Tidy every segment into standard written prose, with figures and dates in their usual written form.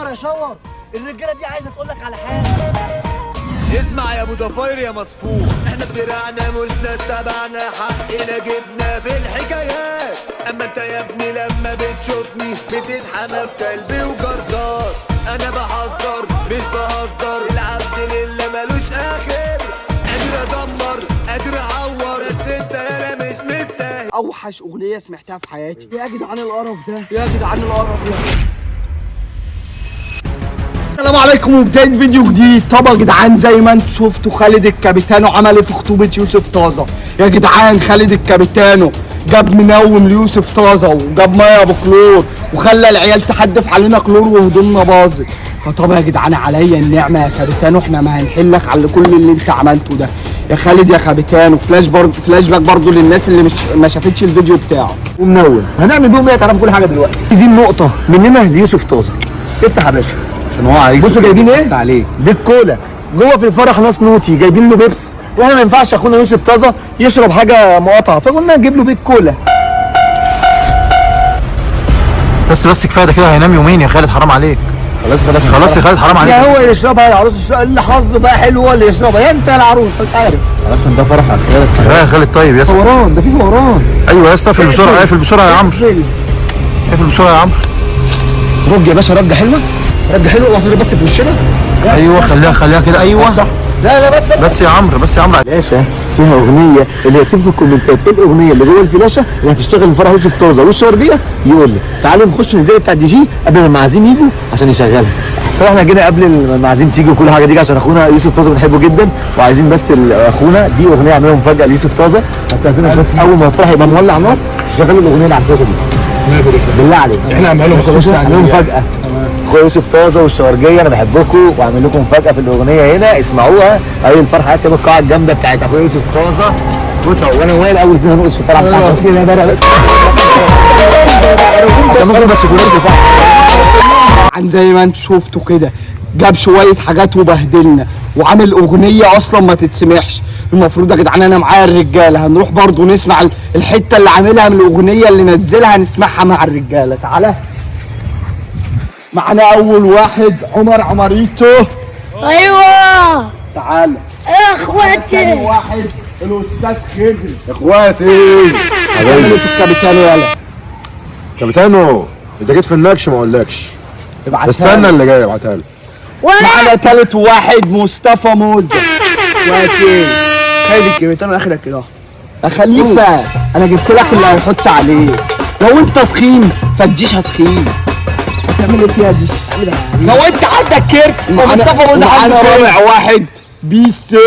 عمر يا شور، الرجالة دي عايزه تقول لك على حاجة. اسمع يا ابو ضفاير يا مصفوف، احنا بدراعنا مش ناس تبعنا، حقنا جبنا في الحكايات. اما انت يا ابني لما بتشوفني بتتحمى في قلبي وجردات. انا بحذر مش بهزر، العبد لله ملوش اخر. قادر ادمر قادر اعور، بس انت يالا مش مستاهل. اوحش اغنية سمعتها في حياتي. يا جدعان القرف ده، يا جدعان القرف ده. السلام عليكم وبداية فيديو جديد. طبعا يا جدعان زي ما انتم شفتوا خالد الكابيتانو عمل ايه في خطوبة يوسف طازة. يا جدعان خالد الكابيتانو جاب منوم ليوسف طازة وجاب مية بكلور وخلى العيال تحدف علينا كلور وهدومنا باظت. فطبعا يا جدعان عليا النعمة يا كابيتانو، احنا ما هنحلك على كل اللي انت عملته ده يا خالد يا كابيتانو. فلاش باك برضه للناس اللي مش ما شافتش الفيديو بتاعه. ومنوم هنعمل بيهم ايه؟ تعرفوا كل حاجة دلوقتي. دي النقطة مننا ليوسف طازة. افتح يا باشا عشان هو عريس. بصوا جايبين ايه؟ بس عليه دي الكولا جوه في الفرح ناس naughty جايبين له بيبس، واحنا ما ينفعش اخونا يوسف طازة يشرب حاجة مقاطعه، فقلنا نجيب له بيت كولا. بس كفاية ده كده هينام يومين يا خالد، حرام عليك. خلاص خلاص خلاص يا خالد حرام عليك. يا هو يشربها يا العروس يشربها، اللي حظه بقى حلو هو اللي يشربها، يا انت يا العروس مش عارف. عشان ده فرح خالد. كفاية يا خالد. طيب يا اسطى فوران ده، في فوران. ايوه يا اسطى اقفل بسرعة، اقفل بسرعة يا عمرو، اقفل. اقفل بسرعة يا عمرو. رج يا باشا، رجه حلوة، رجه حلوة، واحدة بس في وشنا. بس ايوه بس خليها بس. خليها كده. ايوه لا لا بس بس بس يا عمرو، بس يا عمرو. فلاشه فيها اغنية، اللي هيكتب في الكومنتات ايه الاغنية اللي جوه الفلاشه اللي هتشتغل في فرح يوسف طازة والشربيه يقول لي. تعالوا نخش الفيديو بتاع الدي جي قبل ما المعازيم يجوا عشان يشغلها. طبعا احنا جينا قبل المعازيم تيجي وكل حاجة تيجي عشان اخونا يوسف طازة بنحبه جدا، وعايزين بس اخونا دي اغنية عاملها مفاجاة ليوسف طازة. هستاذنك بس اول ما الفرح يبقى مولع نار شغلوا الاغنية اللي على الفلاشه دي بالله عليك. احنا هنعمله مخصوص عاملين مفاجاة. اخويا يوسف طازة والشوارجيه انا بحبكم وعامل لكم مفاجاة في الاغنية هنا، اسمعوها. اي الفرحة يا القاعة الجامدة بتاعت اخويا يوسف طازة. بصوا وانا وائل اول اتنين هنرقص في الفرح بتاعك. انت ممكن ما تشوفوناش في الفرح. عن زي ما انتم شفتوا كده جاب شوية حاجات وبهدلنا وعامل اغنية اصلا ما تتسمعش. المفروض يا جدعان انا معايا الرجالة هنروح برضو نسمع الحتة اللي عاملها من الاغنية اللي نزلها، نسمعها مع الرجالة. تعالى معانا اول واحد عمر عمريتو. ايوه تعالى يا اخواتي. تاني واحد الاستاذ خضر. اخواتي هتعمل ايه في الكابيتانو؟ يلا كابيتانو اذا جيت في النكش ما اقولكش، ابعتها استنى لي. اللي جاي ابعتها لي. معانا تالت واحد مصطفى موزة. اخواتي خالد الكابيتانو اخرك كده. يا خليفة انا جبت لك اللي هيحط عليه. لو انت تخين فالجيش هتخين. هتعمل ايه فيها دي؟ لو انت عندك كرش ومصطفى موزة معانا عنده كرش. رابع واحد بيسو.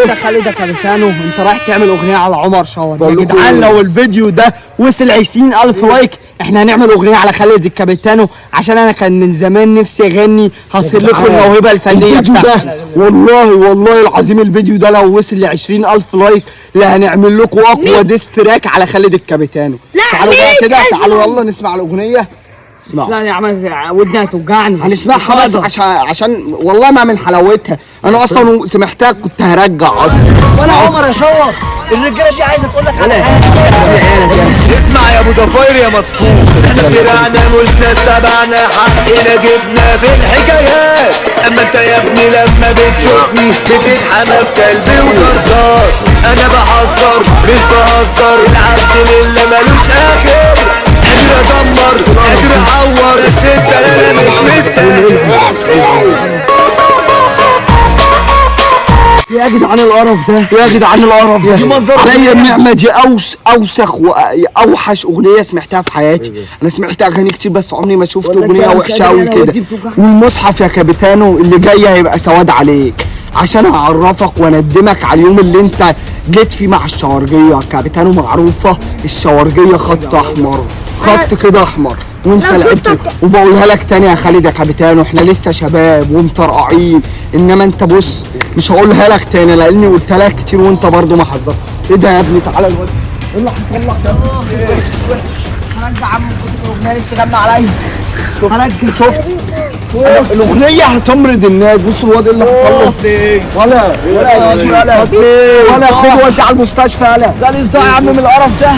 يا خالد يا كابيتانو انت رايح تعمل اغنية على عمر شاور. يا جدعان لو الفيديو ده وصل 20,000 like احنا هنعمل اغنية على خالد الكابيتانو، عشان انا كان من زمان نفسي اغني. هصل لكم الموهبة الفنية الفيديو بتاعتي ده والله والله العظيم الفيديو ده لو وصل ل 20,000 like لا هنعمل لكم اقوى diss track على خالد الكابيتانو. لا، تعالوا بقى كده، 100,000 تعالوا يلا نسمع الاغنية. اسمعوا. لا يا عم ودني هتوجعني. هنسمعها بس عشان والله ما من حلاوتها، انا اصلا سمعتها كنت هرجع اصلا. وانا عمر يا شور، الرجالة دي عايزه تقول لك على حاجة. اسمع يا ابو ضفاير يا مصفوف، احنا بدراعنا مش ناس تبعنا، حقنا جبنا في الحكايات. اما انت يا ابني لما بتشوفني بتتحمى في قلبي وجردات. انا بحذر مش بهزر، العبد لله ملوش اخر. قادر ادمر قادر اعور، بس انت يالا مش مستاهل. يا جدعان القرف ده، يا جدعان القرف ده. عليا النعمة دي اوسخ واوحش اغنية سمعتها في حياتي. انا سمعت اغاني كتير بس عمري ما شفت اغنية وحشة قوي كده. والمصحف يا كابيتانو اللي جاي هيبقى سواد عليك، عشان هعرفك واندمك على اليوم اللي انت جيت فيه مع الشوارجيه. كابيتانو معروفة الشوارجيه خط احمر، خط كده احمر، وانت لو لعبت. شفتك- وبقولها لك تاني يا خالد يا كابيتانو احنا لسه شباب ومطرقعين، انما انت بص مش هقولها لك تاني لاني قلتها لك كتير وانت برضو ما حذرت. ايه ده يا ابني؟ تعالى الواد ايه اللي حصل لك يا ابني؟ هرجع عم كنت الاغنية نفسي غمى عليا. شفت الاغنية هتمرض الناس. بص الواد ايه اللي حصل له. ولا ولا ولا ولا خد ودي على المستشفى. يلا ده الصداع يا عم من القرف ده.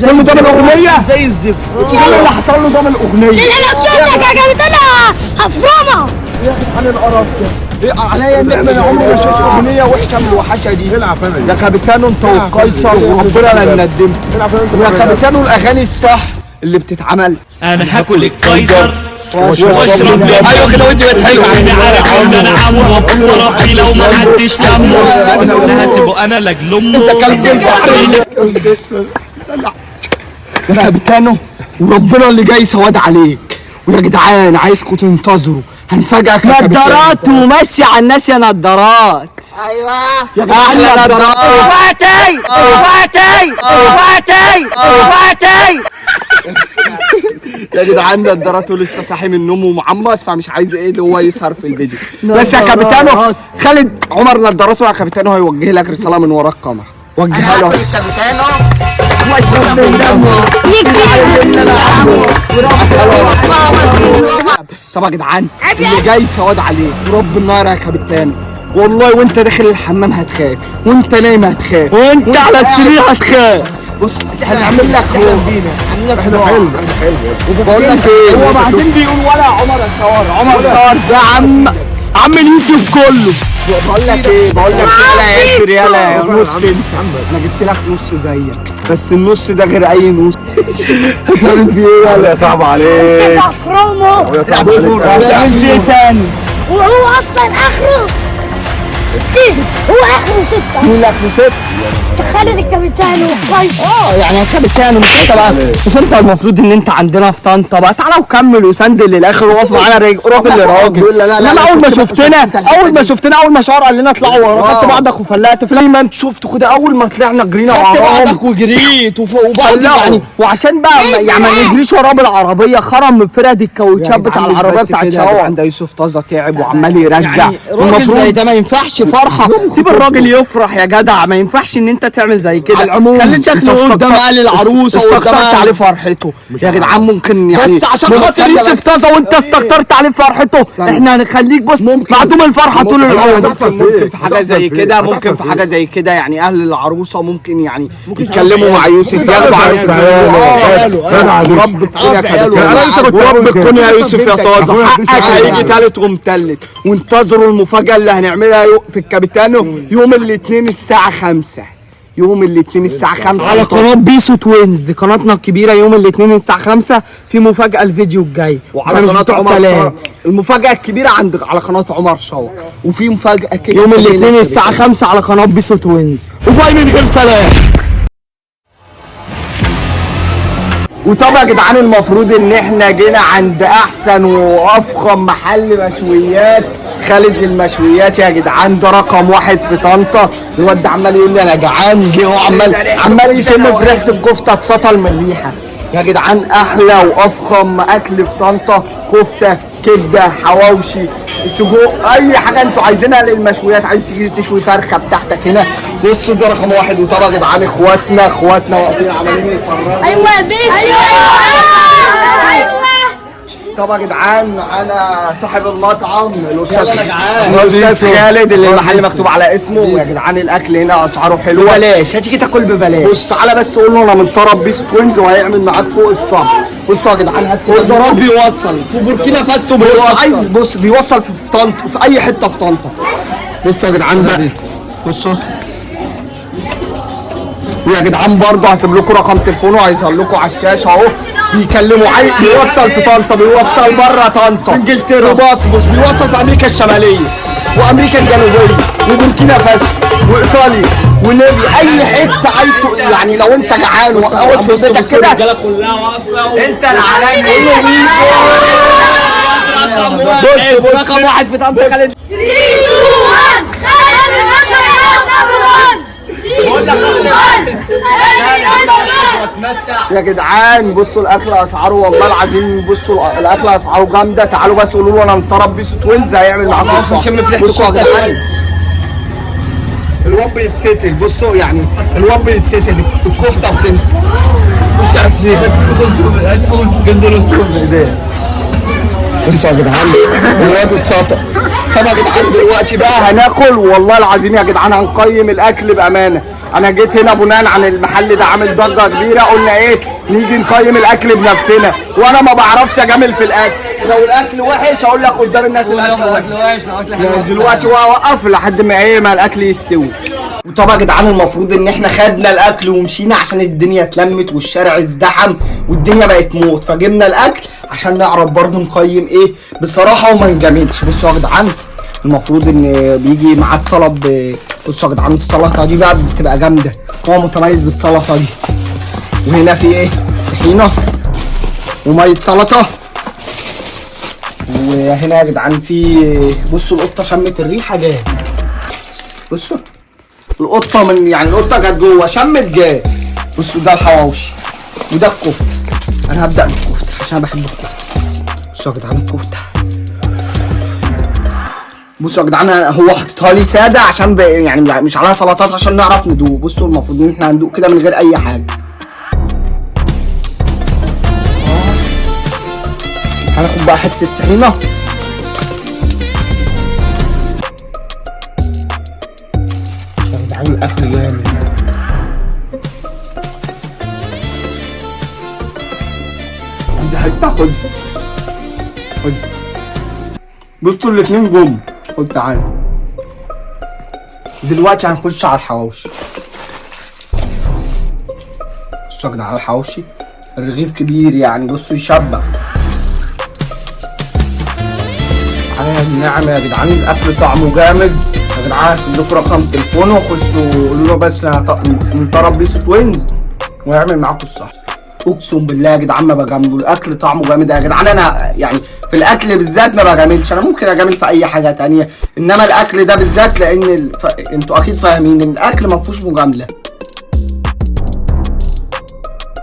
كل ده من الاغنية زي الزفت. كل اللي حصل له ده من الاغنية. لا لو شفتك يا كابيتانو افرمه. يا اخي عن القرف ده ايه عليا النعمة، انا عمري ما شفت اغنية وحشة من الوحشة دي. يا كابيتانو انت والقيصر وربنا لا ندمت. يا كابيتانو الاغاني الصح اللي بتتعمل. انا هاكل القيصر واشرب منه. ايوه كده ودي بقت حلوة. انا عارف ان انا عمه وربي لو ما حدش لمه، بس هسيبه انا لاجل امه. انت كلت البحر يا كابيتانو وربنا اللي جاي سواد عليك. ويا جدعان عايزكم تنتظروا، هنفاجئك. نضارات وماشي على الناس يا نضارات. ايوه يا جدعان نضارات. اخواتي اخواتي اخواتي اخواتي. يا جدعان نضاراته لسه صاحي من النوم ومعمص، فمش عايز ايه اللي هو يسهر في الفيديو. بس يا كابيتانو خالد عمر نضاراته يا كابيتانو هيوجه لك رسالة من ورا الكاميرا، وجهها له. كابيتانو واشرب من دمه. طب يا جدعان اللي جاي سواد عليك ورب النار يا كابيتانو، والله وانت داخل الحمام هتخاف، وانت نايم هتخاف، وانت على السرير هتخاف. بص هنعمل لك احنا حلم، احنا حلم. بقول لك ايه، هو بعدين بيقول ولا عمر شاور، عمر شاور ده عم اليوتيوب كله. بقول لك ايه، بقول لك يلا يا ياسر، يلا يا نص انت، انا جبت لك نص زيك، بس النص ده غير اي نص. هتعمل فيه ايه؟ يلا يا صعب عليك. افرمه. يا صعب عليك. هتعمل فيه ايه تاني؟ وهو اصلا اخره ست، هو اخره ستة. مين اللي اخره ستة؟ خالد الكابيتانو والقيصر. يعني يا كابيتانو مش انت بقى، مش انت المفروض ان انت عندنا في طنطا بقى؟ تعالى وكمل وسندل للاخر وقف معانا راجل لراجل. لا لا لا، اول ما شفتنا، اول ما شفتنا، اول ما شعر قال لنا اطلعوا ورا، خدت بعضك وفلقت. زي ما انت شفتوا كده اول ما طلعنا جرينا وراهم. خدت بعضك وجريت وبعد يعني، وعشان بقى يعني ما نجريش وراه بالعربية، خرم من فرد الكاوتشات بتاع العربية بتاعت شاور. عند يوسف طازة تعب وعمال يرجع. المفروض زي ده ما ينفعش فرحه، سيب الراجل يفرح يا جدع، ما ينفعش ان انت تعمل زي كده. على العموم خلي شكله قدام اهل العروسة، استكترت عليه فرحته يا جدعان. ممكن يعني بس عشان خاطر يوسف طازة وانت استكترت عليه فرحته، احنا هنخليك بص معدوم الفرحة طول العمر. ممكن في حاجة زي كده، ممكن في حاجة زي كده يعني اهل العروسة ممكن يعني يتكلموا مع يوسف، ياخدوا عليه. رب الكون يا يوسف يا طازة، حقك هيجي تالت ومتلت. وانتظروا المفاجاة اللي هنعملها في الكابيتانو يوم الاثنين الساعة 5. يوم الاثنين الساعة 5 على قناة بيسو توينز، قناتنا الكبيرة. يوم الاثنين الساعة 5 في مفاجأة الفيديو الجاي، وعلى قناة عمر شاور. المفاجأة الكبيرة عند على قناة عمر شاور، وفي مفاجأة كده يوم الاثنين الساعة 5 على قناة بيسو توينز. و bye من غير سلام. وطبعا يا جدعان المفروض ان احنا جينا عند احسن وافخم محل مشويات، خالد للمشويات يا جدعان. ده رقم 1 في طنطا. الواد ده عمال يقول لي انا جعان، جه هو عمال يشم في ريحه الكفتة، اتسطل من الريحة يا جدعان. احلى وافخم اكل في طنطا، كفته، كبده، حواوشي، سجق، اي حاجة انتوا عايزينها للمشويات. عايز تيجي تشوي فرخة بتاعتك هنا. بصوا ده رقم 1. وطبعا يا جدعان اخواتنا واقفين عمالين يتفرجوا. ايوه بيسو، ايوه. طبعا يا جدعان معانا صاحب المطعم الاستاذ خالد اللي المحل مكتوب على اسمه. ويا جدعان الاكل هنا اسعاره حلوة، ببلاش، هتيجي تاكل ببلاش. بص تعالى بس قول له انا من طرف بيسو توينز وهيعمل معاك فوق الصح. بصوا يا جدعان هات كده، بيوصل في بوركينا فاسو، بيوصل. عايز بص بيوصل في طنطا، في اي حتة في طنطا. بصوا يا جدعان ده، بصوا ويا جدعان برضه هسيب لكم رقم تليفونه هيظهر لكم على الشاشة اهو. بيكلموا بيوصل في طنطا، بيوصل بره طنطا، انجلترا، بص بيوصل في امريكا الشمالية وامريكا الجنوبية وبوركينا فاسو وايطاليا وليبيا، اي حتة عايز يعني لو انت جعان وقاعد في بيتك كده. الرجالة كلها واقفة، انت العالمي. بص رقم 1 في طنطا خالد. 3 2 1 خالد المشويات number 1. 3 2 1 خالد المشويات. يا جدعان بصوا الاكل اسعاره والله العظيم، بصوا الاكل اسعاره جامدة. تعالوا بس قولوا له انا من طرف بيسو توينز هيعمل معاكم الصح. بصوا يا جدعان الواد بيتستل، بصوا يعني الواد بيتستل، الكفتة بتنزل. مش عارف اول سكندر وسكن في ايديه. بصوا يا جدعان الواد اتسطل. طب يا جدعان دلوقتي بقى هناكل، والله العظيم يا جدعان هنقيم الاكل بامانه. انا جيت هنا بناء عن المحل ده عامل ضجه كبيرة، قلنا ايه نيجي نقيم الاكل بنفسنا، وانا ما بعرفش اجامل في الاكل. لو الاكل وحش هقول لك قدام الناس الاكل وحش. لو اكل حلو دلوقتي واقف لحد ما ايه ما الاكل يستوي. وطبعا يا جدعان المفروض ان احنا خدنا الاكل ومشينا عشان الدنيا اتلمت والشارع ازدحم والدنيا بقت موت، فجبنا الاكل عشان نعرف برضو نقيم ايه بصراحة وما نجاملش. بصوا يا جدعان المفروض ان بيجي معاه الطلب. بصوا يا جدعان السلطة دي بقى بتبقى جامدة، هو متميز بالسلطة دي. وهنا في ايه؟ طحينه ومية سلطة. وهنا يا جدعان في، بصوا القطة شمت الريحة جاية. بصوا القطة من يعني القطة جت جوه شمت جاية. بصوا ده الحواوشي وده الكفتة. انا هبدا بالكفته عشان انا بحب الكفتة. بصوا يا جدعان الكفتة، بصوا يا جدعان هو حاططها لي ساده عشان يعني مش عليها سلطات عشان نعرف ندوق. بصوا المفروض ان احنا هندوق كده من غير اي حاجة. هناخد بقى حتة طحينه. يا جدعان الاكل جامد. عايز حتة؟ خد خد. بصوا الاتنين جم. خد تعالى. دلوقتي هنخش على الحواوشي. بصوا يا جدعان الحواوشي الرغيف كبير يعني، بصوا يشبع. على النعمة يا جدعان الأكل طعمه جامد يا جدعان. هسيب لكم رقم تليفونه وخشوا قولوا له بس أنا من طرف بيسو توينز ويعمل معاكم الصح. أقسم بالله يا جدعان ما بجامله، الأكل طعمه جامد يا جدعان. أنا يعني في الأكل بالذات ما بجاملش، أنا ممكن أجامل في أي حاجة تانية، إنما الأكل ده بالذات لأن أنتوا أكيد فاهمين إن الأكل ما فيهوش مجاملة.